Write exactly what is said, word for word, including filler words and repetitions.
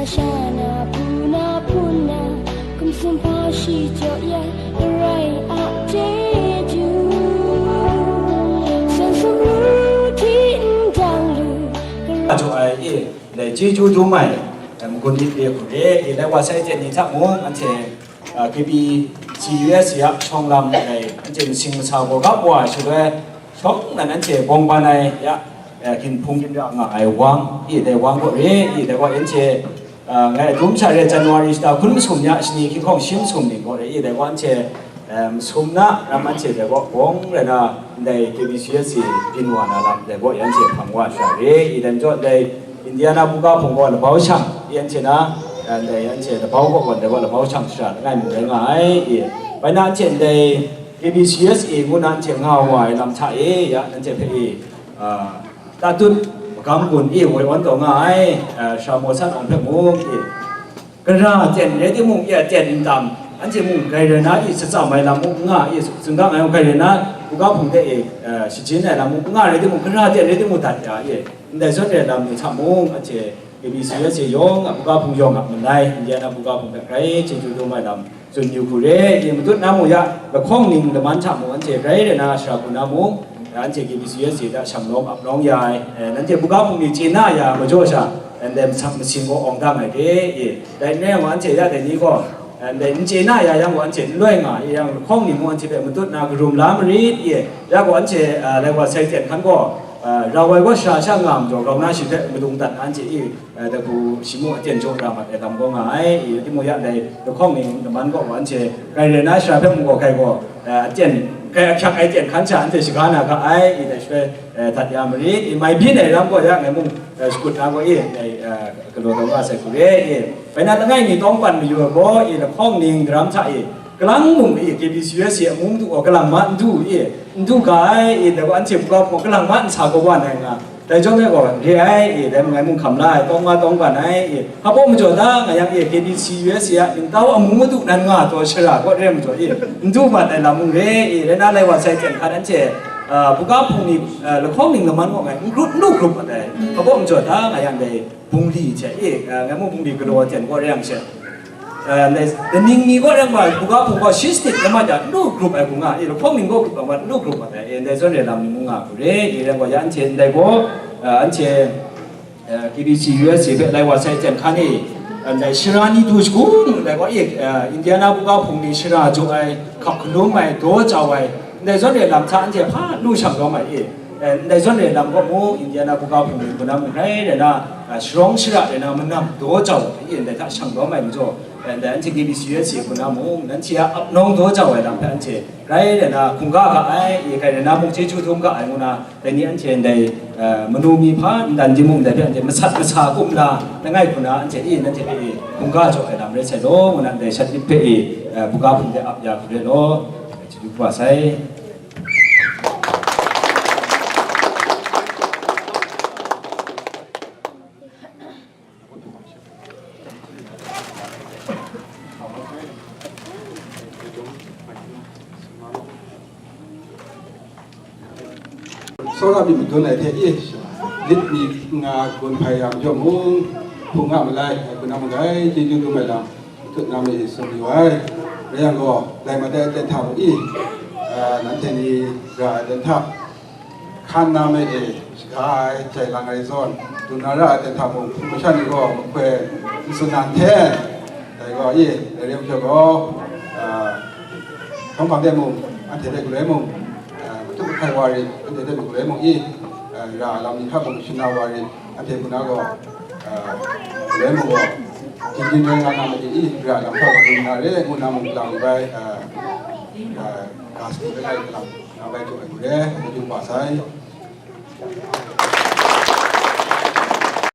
Sha na bu na hpun na, hkum sumhpa shi jaw ya, arai a chyeju, san sumru hti ndang lu, jaw ai e, dai chyeju dum ai, em, gun lit re hku re, e, dai wa sai ten ni hta mung, anhte, a, K B C U S A a shawng lam dai, anhte masing masa gaw gap wa ai shaloi, shawng nan anhte bawng ban ai ya, eh, ginhpung ginra nga ai wang, i dai wang gaw re, i dai gaw anhte, ah, ngai dum sha re January shata hkun masum ya shani hkying hkawng shi masum ning gaw re, i dai gaw anhte, eh, masum na ram anhte dai gaw bawng rai na, ndai K B C U S A byin wa na lam dai gaw anhte hpang wa sha re, i dai majaw ndai Indiana buga hpung gaw labau shang, i anhte na, eh, ndai anhte labau gaw gawn dai gaw labau shang shara langai mung rai nga ai, i bai na anhte ndai K B C U S A ngu na anhte nga wa ai lam hta e, ya, nanhte hpe e, a, tatut magam gun e woi awn taw nga ai, a, Sha Maw San Awng hpe mung e, gara ten rai timung, e, ten n tam, anhte mung grai rai na e, shatsam ai lam mung n nga e, zingdang ai mung grai rai na, buga hpung de e, a, shajin ai lam mung n nga rai timung, gara ten rai timung dat ya e, ndai zawn rai lam ni hta mung, anhte K B C U S A yawng a buga hpung yawng a malai, Indiana buga hpung hpe grai chyeju dum ai lam tsun yu hku re, i matut na mung ya, lahkawng ning laman hta mung anhte grai rai na shara hku na mung, anhte K B C U S A hta shang lawm ap lawng ya ai, eh, nanhte buga hpung ni chye na ya majaw sha, ndai masak masin gaw awng dang ai re, i, dai n rai yang gaw anhte ya dai ni gaw, eh, ndai n chye na ya yang gaw anhte n loi nga, i yang lahkawng ni mung anhte hpe matut na karum la marit, i, ya gaw anhte, eh, lai wa sai ten hkan gaw, eh, rau ai gaw shara sha nga majaw, grau na shi hpe madung dat na anhte i, eh, dagu shi mung aten jaw ra mat ai lam gaw nga ai, i, timung ya dai lahkawng ning laman gaw wa anhte grai rai na shara hpe mung gaw grai gaw, eh, aten, grai ahkyak ai ten hkan sha anhte shaga na ga ai, i, dai shaloi, eh, dat ya marit, i, mai byin ai lam gaw ya ngai mung, eh, shakut na gaw, i, dai, eh, galaw taw nga sai hku re, i, bai na langai mi tawng pan mayu ai gaw, i, lahkawng ning daram hta, i, kalang mung, i, K B C U S A a mung du gaw kalang ma n du, i, n du ga ai, i, dai gaw anhte buga hpung gaw kalang ma n sa gaw wa nai nga, dai chyawm e gaw, re ai, e, dai mung ngai mung hkam la ai, tawng ma tawng ban ai, e, hpa baw majaw da, nga yang, e, K B C U S A a ningtau amu madu nan nga taw shara kaw re ai majaw, e, n du mat ai lam mung re, e, rai na lai wa sai ten hkan anhte, a, buga hpung ni, a, lahkawng ning laman gaw ngai n grup, n lu grup mat ai, hpa baw majaw da, nga yang dai bungli hte, e, a, ngai mung bungli galaw ten kaw re yang she, Eh, ndai, daning ni gaw rai nga, buga hpung gaw shi sanit rai mat ya, n lu grup ai hku nga, e, lahkawng ning gaw grup ai mat, n lu grup mat ai, e, ndai zawn re lam ni mung nga hku re, e, rai gaw ya anhte ndai gaw, eh, anhte, eh, K B C U S A hpe lai wa sai ten hkan e, eh, ndai shara ni du shagu, ndai gaw, e, eh, Indiana buga hpung ni shara jaw ai hkap hkalum ai, daw jau ai, ndai zawn re lam hta anhte hpa lu shang lawm ai, e, eh, ndai zawn re lam gaw mung, Indiana buga hpung ni hku na mung rai rai na, ah, sharawng shara rai na, manam daw jau ai, e, ndai hta shang lawm ai majaw, eh, ndai anhte K B C U S A hku na mung, nanhte a ap nawng daw jau ai lam hpe anhte rai rai na hkungga ga ai, e, grai rai na mung chyeju dum ga ai ngu na, dai ni anhte ndai, eh, manu mi hpa ndan di mung, ndai hpe anhte masat masa kumla langai hku na anhte, e, nanhte hpe, e, hkungga jaw ai lam rai sai law, ngu na ndai shat yip hpe, e, eh, buga hpung de ap ya hku re law, chyeju kaba sai. Tsawra myit madun ai hte e, lit myit nga gun hpai yang majaw mung, hpung a malai, hpung a malai, chyeju dum ai lam, Tut na ma e tsun yu ai. Rai yang gaw, lai mat ai aten hta mung i, a, nanhte ni ra ai aten hta, hkan na ma e shaga ai, jai lang ai zawn, dun na ra ai aten hta mung, hpung masha ni gaw mahkoi n tsun na nhten, dai gaw i, dai rai hpe gaw, a, hkawng hkang de mung, anhte hte galoi mung, a, matut mahkai wa rit, anhte hte mung galoi mung i, a, ra ai lam ni hta mung shana wa rit, anhte hku na gaw, a, galoi mung gaw, Jin jin rai nga na made i, ra lam hta wa gun na re, ngu na mung lang bai, a, a, ga sadi langai galam, na bai jaw ai hku re, maju wa sai.